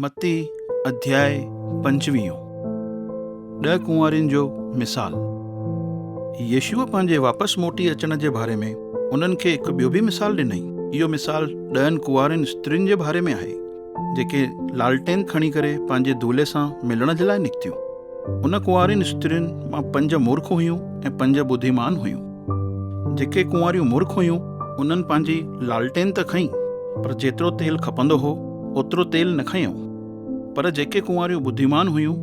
متي اڌياء پنجويهون، ڏهه ڪنوارين جو مثال. يسوع پنهنجي واپس موٽي اچڻ جي باري ۾ انهن کي هڪ ٻيو به مثال ڏنائين. اهو مثال ڏهن ڪنوارين استرين جي باري ۾ آهي، جيڪي لالٽين کڻي ڪري پنهنجي دولهي سان ملڻ جي لاء نڪتيون. ان ڪنوارين استرين مان پنج مورک هيون ۽ پنج ٻڌيمان هيون. جيڪي ڪنواريون مورک هيون، انهن پنهنجي لالٽين ته کنئي، پر جيترو تيل کپندو هو، اوترو تيل نه کنيائون. پر جيڪي ڪنواريون ٻڌيمان هيون،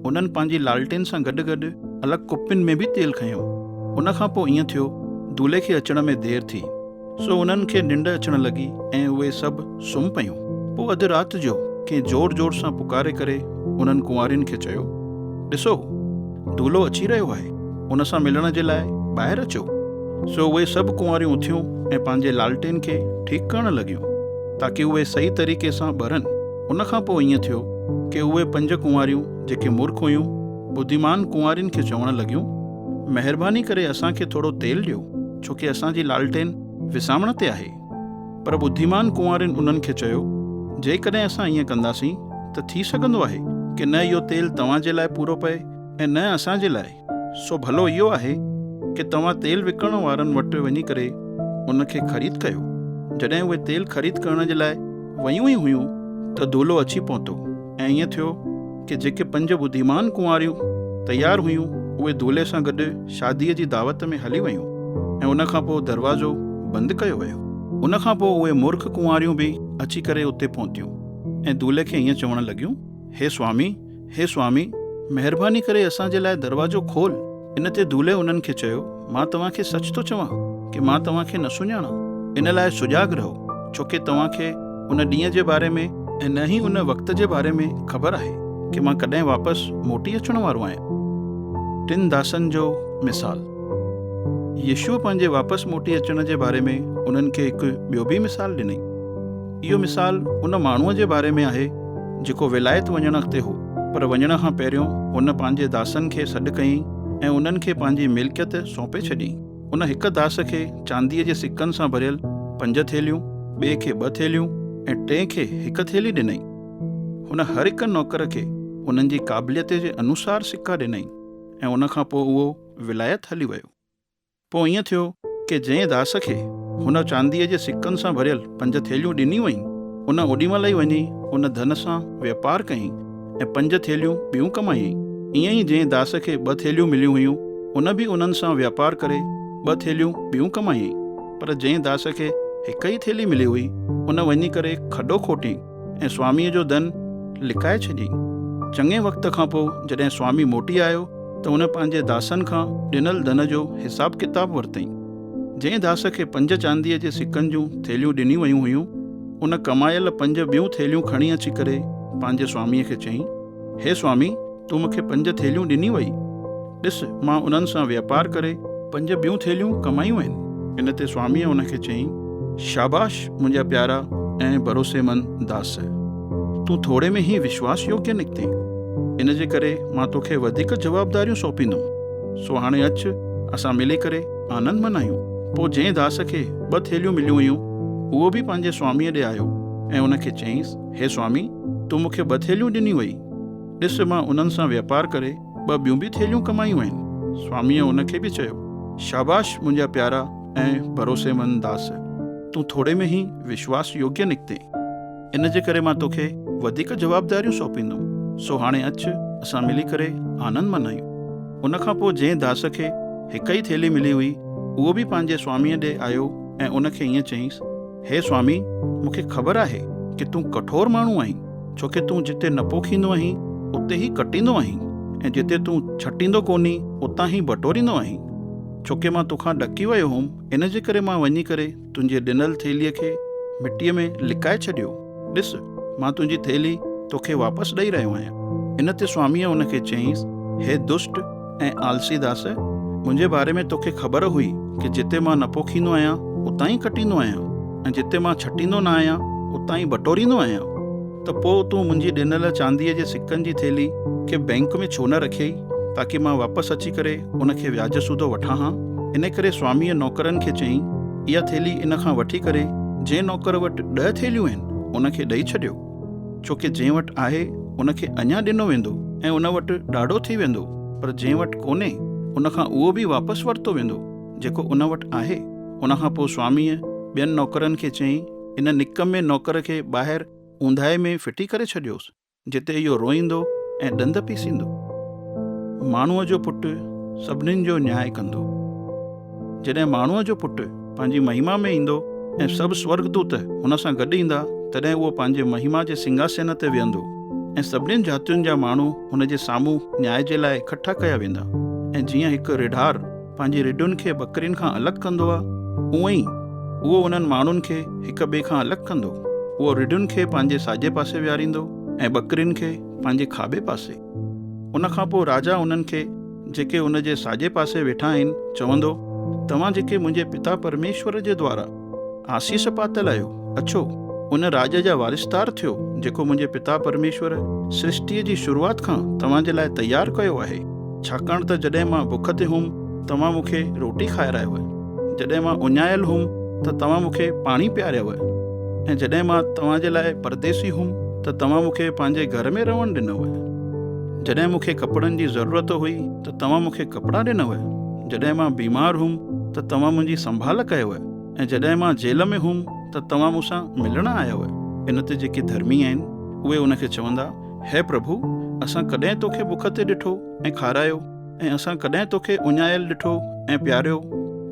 انهن پنهنجي لالٽين سان گڏ گڏ الڳ ڪپين ۾ به تيل کنيو. ان کان پوء ائين ٿيو، دولهي کي اچڻ ۾ دير ٿي. سو انهن کي ننڊ اچڻ لڳي ۽ اهي سڀ سمهه پيون. پوء اڌ رات جو ڪنهن زور زور سان پڪاري ڪري انهن ڪنوارين کي چيو، ڏسو، دولهو اچي رهيو آهي، ان سان ملڻ جي لاء ٻاهر اچو. سو اهي سڀ ڪنواريون اٿيون ۽ پنهنجي لالٽين کي ٺيڪ ڪرڻ لڳيون، تاڪي اهي صحيح طريقي سان ٻرن. ان کان پوء ائين ٿيو ڪي اهي پنج ڪنواريون جيڪي مورک هيون، ٻڌيمان ڪنوارين کي چوڻ لڳيون، مهرباني ڪري اسان کي ٿورو تيل ڏيو، ڇو ڪي اسان جي لالٽين وسامڻ تي آهي. پر ٻڌيمان ڪنوارين انهن کي چيو، جيڪڏهن اسان ائين ڪنداسين ته ٿي سگهندو آهي ڪي نه اهو تيل توهان جي لاء پورو پئي ۽ نه اسان جي لاء. سو ڀلو اهو آهي ڪي توهان تيل وڪڻڻ وارن وٽ وڃي ڪري ان کي خريد ڪيو. جڏهن اهي تيل خريد ڪرڻ جي لاء ويون ئي هيون ته دولهو اچي پهتو ۽ ائين ٿيو ڪي جيڪي پنج ٻڌيمان ڪنواريون تيار هيون اهي دولهي سان گڏ شاديء جي دعوت ۾ هلي ويون ۽ ان کان پوء دروازو بند ڪيو ويو. ان کان پوء اهي مورک ڪنواريون به اچي ڪري اتي پهتيون ۽ دولهي کي ائين چوڻ لڳيون، هي سوامي! هي سوامي! مهرباني ڪري اسان جي لاء دروازو کول. ان تي دولهي انهن کي چيو، مان توهان کي سچ ٿو چوان ڪي مان توهان کي نه سڃاڻان. ان لاء سجاڳ رهو، ڇو ڪي توهان کي ان ڏينهن جي باري ۾ ۽ نه ئي ان وقت جي باري ۾ خبر آهي ڪي مان ڪڏهن واپس موٽي اچڻ وارو آهيان. ٽن داسن جو مثال. يسوع پنهنجي واپس موٽي اچڻ جي باري ۾ انهن کي هڪ ٻيو به مثال ڏنائين. اهو مثال ان ماڻهوء جي باري ۾ آهي جيڪو ولايت وڃڻ تي هو، پر وڃڻ کان پهريون هن پنهنجي داسن کي سڏ ڪيائين ۽ انهن کي پنهنجي ملڪيت سونپي ڇڏيائين. ان هڪ داس کي چانديء جي سڪن سان ڀريل پنج ٿيلهيون، ٻئي کي ٻه ٿيلهيون ۽ ٽئين کي هڪ ٿيلهي ڏنائين. هن هر هڪ نوڪر کي انهن جي قابليت جي انوسار سڪا ڏنائين ۽ ان کان پوء اهو ولايت هلي ويو. پوء ائين ٿيو ڪي جنهن داس کي هن چانديء جي سڪن سان ڀريل پنج ٿيلهيون ڏنيون ويون، ان اوڏي مهل ئي وڃي ان ڌن سان وياپار ڪيائين ۽ پنج ٿيلهيون ٻيون ڪمايائين. ائين ئي جنهن داس کي ٻه ٿيلهيون مليون هيون، ان به انهن سان وياپار ڪري ٻه ٿيلهيون ٻيون ڪمايائين. پر جنهن داس کي هڪ ئي ٿيلهي ملي هئي، ان وڃي ڪري کڏو کوٽيائين ۽ سواميء جو ڌن لڪائي ڇڏيائين. چڱي وقت کان پوء جڏهن سوامي موٽي آيو، ته هن پنهنجي داسن کان ڏنل ڌن جو حساب ڪتاب ورتائين. جنهن داس کي پنج چانديء جي سڪن جون ٿيلهيون ڏنيون ويون هيون، ان ڪمايل پنج ٻيون ٿيلهيون کڻي اچي ڪري پنهنجي سواميء کي چيائين، هي سوامي، تو مون کي پنج ٿيلهيون ڏنيون وئي. ڏس، مان انهن سان وياپار ڪري پنج ٻيون ٿيلهيون ڪمايون آهن. ان تي سواميء ان کي چيائين، شاباش منهنجا پيارا ۽ ڀروسيمند داس! تون ٿوري ۾ ئي وشواس يوگيه نڪتين، ان جي ڪري مان توکي وڌيڪ جوابداريون سونپيندم. سو هاڻي اچ، اسان ملي ڪري آنند منايون. پوء جنهن داس کي ٻه ٿيلهيون مليون هيون، اهو به پنهنجي سواميء ڏي آيو ۽ ان کي چيائينس، هي سوامي، تو مون کي ٻه ٿيلهيون ڏنيون وئي. ڏس، مان انهن سان وياپار ڪري ٻه ٻيون به ٿيلهيون ڪمايون آهن. سواميء ان کي به چيو، شاباش منهنجا پيارا ۽ ڀروسيمند داس! تون ٿوري ۾ ئي وشواس يوگيه نڪتين. ان جي ڪري مان توکي وڌيڪ جوابداريون سونپيندم. سو هاڻي اچ، اسان ملي ڪري آنند منايون. ان کان پوء جنهن داس کي هڪ ئي ٿيلهي ملي هئي، اهو به پنهنجي سواميء ڏي آيو ۽ ان کي ائين چيائينس، هي سوامي، مون کي خبر آهي ڪي تون ڪٺور ماڻهو آهين، ڇو ڪي تون جتي نه پوکيندو آهين، اتي ئي ڪٽيندو آهين ۽ جتي تون ڇٽيندو ڪونهين، اتان ئي بٽوريندو آهين. ڇو ڪي مان توکان ڏڪي ويو هوم، ان جي ڪري مان وڃي ڪري تنهنجي ڏنل ٿيلهيء کي مٽيء ۾ لڪائي ڇڏيو. ڏس، مان تنهنجي ٿيلهي توکي واپس ڏئي رهيو آهيان. ان تي سواميء هن کي چيائينس، هي دشٽ ۽ آلسي داس، منهنجي باري ۾ توکي خبر هئي ڪي جتي مان نه پوکيندو آهيان، اتان ئي ڪٽيندو آهيان ۽ جتي مان ڇٽيندو نه آهيان، اتان ئي بٽوريندو آهيان. ته پوء تون منهنجي ڏنل چانديء جي سڪن جي ٿيلهي کي بئنڪ ۾ ڇو نه رکيئي، تاڪي مان واپس اچي ڪري ان کي وياج سوڌو وٺان ها؟ ان ڪري سواميء نوڪرن کي چيائين، اها ٿيلهي ان کان وٺي ڪري جنهن نوڪر وٽ ڏهه ٿيلهيون آهن، ان کي ڏئي ڇڏيو. ڇو ڪي جنهن وٽ آهي، ان کي اڃا ڏنو ويندو ۽ ان وٽ ڏاڍو ٿي ويندو، پر جنهن وٽ ڪونهي، ان کان اهو به واپس ورتو ويندو، جيڪو ان وٽ آهي. ان کان پوء سواميء ٻين نوڪرن کي چيائين، ان نڪمي نوڪر کي ٻاهر اونداهي ۾ ڦٽي ڪري ڇڏيوس، جتي اهو روئيندو ۽ ڏند پيسيندو. ماڻهوء جو پٽ سڀنين جو نياء ڪندو. جڏهن ماڻهوء جو پٽ پنهنجي مهما ۾ ايندو ۽ سڀ سورڳدوت هن سان گڏ ايندا، تڏهن اهو پنهنجي مهما جي سنگهاسن تي ويهندو ۽ سڀنين جاتين جا ماڻهو هن جي سامهون نياء جي لاء اڪٺا ڪيا ويندا ۽ جيئن هڪ ريڍار پنهنجي رڍن کي ٻڪرين کان الڳ ڪندو آهي، اونئن ئي اهو انهن ماڻهن کي هڪ ٻئي کان الڳ ڪندو. اهو رڍن کي پنهنجي ساڄي پاسي ويهاريندو ۽ ٻڪرين کي پنهنجي کاٻي پاسي. ان کان پوء راجا انهن کي جيڪي ان جي ساڄي پاسي ويٺا آهن، چوندو، توهان جيڪي منهنجي پتا پرميشور جي دوارا آسيس پاتل آهيو، اچو، ان راڄ جا وارثدار ٿيو، جيڪو منهنجي پتا پرميشور سرشٽيء جي شروعات کان توهان جي لاء تيار ڪيو آهي. ڇاڪاڻ ته جڏهن مان بک تي هئم، توهان مون کي روٽي کارايو، جڏهن مان اڃايل هئم، ته توهان مون کي پاڻي پياريو، ۽ جڏهن مان توهان جي لاء پرديسي هئم، ته توهان مون کي پنهنجي گهر ۾ رهڻ ڏنو. جڏهن مون کي ڪپڙن جي ضرورت هئي، ته توهان مون کي ڪپڙا ڏنو. جڏهن مان بيمار هئم، ته توهان منهنجي سنڀال ڪيو. ۽ جڏهن مان جيل ۾ هئم ته توهان مون سان ملڻ آيؤ. ان تي جيڪي ڌرمي آهن، اهي ان کي چوندا، هي پرڀو، اسان ڪڏهن توکي بک تي ڏٺو ۽ کارايو، ۽ اسان ڪڏهن توکي اڃايل ڏٺو ۽ پياريو،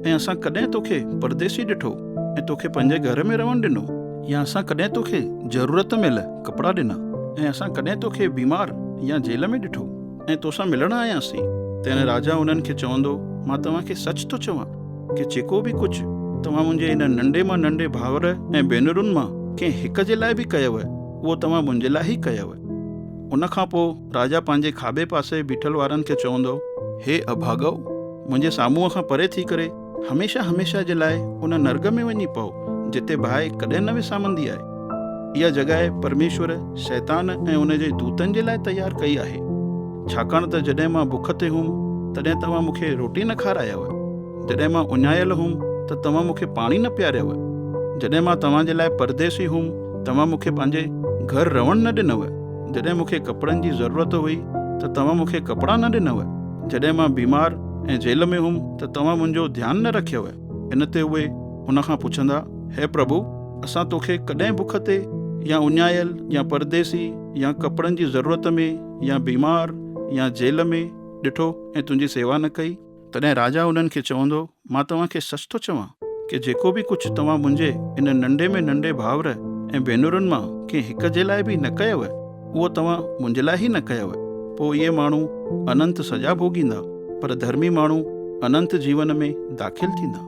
۽ اسان ڪڏهن توکي پرديسي ڏٺو ۽ توکي پنهنجي گهر ۾ رهڻ ڏنو؟ يا اسان ڪڏهن توکي ضرورت مهل ڪپڙا ڏنا، ۽ اسان ڪڏهن توکي بيمار يا جيل ۾ ڏٺو ۽ توسان ملڻ آياسين؟ تڏهن راجا انهن کي چوندو، مان توهان کي سچ ٿو چوان ڪه جيڪو به ڪجهه توهان منهنجي هن ننڍي مان ننڍي ڀائر ۽ ڀينرن مان ڪنهن هڪ جي لاء به ڪيو، اهو توهان منهنجي لاء ئي ڪيو. ان کان پوء راجا پنهنجي کاٻي پاسي بيٺل وارن کي چوندو، هي اڀاڳؤ! منهنجي سامهون کان پري ٿي ڪري هميشه هميشه جي لاء ان نرڳ ۾ وڃي پئو، جتي باهه ڪڏهن نه وسامندي آهي. اها جڳهه پرميشور شيطان ۽ ان جي دوتن جي لاء تيار ڪئي آهي. ڇاڪاڻ ته جڏهن مان بک تي هئم، تڏهن توهان مون کي روٽي نه کارايو. جڏهن مان اڃايل هئم، ته توهان مون کي پاڻي نه پياريو. جڏهن مان توهان جي لاء پرديسي هئم، توهان مون کي پنهنجي گهر رهڻ نه ڏنو. جڏهن مون کي ڪپڙن جي ضرورت هئي، ته توهان مون کي ڪپڙا نه ڏنو. جڏهن مان بيمار ۽ جيل ۾ هئم، ته توهان منهنجو ڌيان نه رکيو. ان تي اهي هن کان پڇندا، هي پرڀو! اسان توکي ڪڏهن بک تي يا اڃايل يا پرديسي يا ڪپڙن جي ضرورت ۾ يا بيمار يا جيل ۾ ڏٺو ۽ تنهنجي سيوا نه ڪئي؟ تڏهن راجا انهن کي چوندو، مان توهان کي سچ ٿو چوان ڪه جيڪو به ڪجهه توهان منهنجي ان ننڍي ۾ ننڍي ڀائر ۽ ڀينرن مان ڪنهن هڪ جي لاء به نه ڪيو، اهو توهان منهنجي لاء ئي نه ڪيو. پوء اهي ماڻهو اننت سزا ڀوڳيندا، پر ڌرمي ماڻهو اننت جيون ۾ داخل ٿيندا.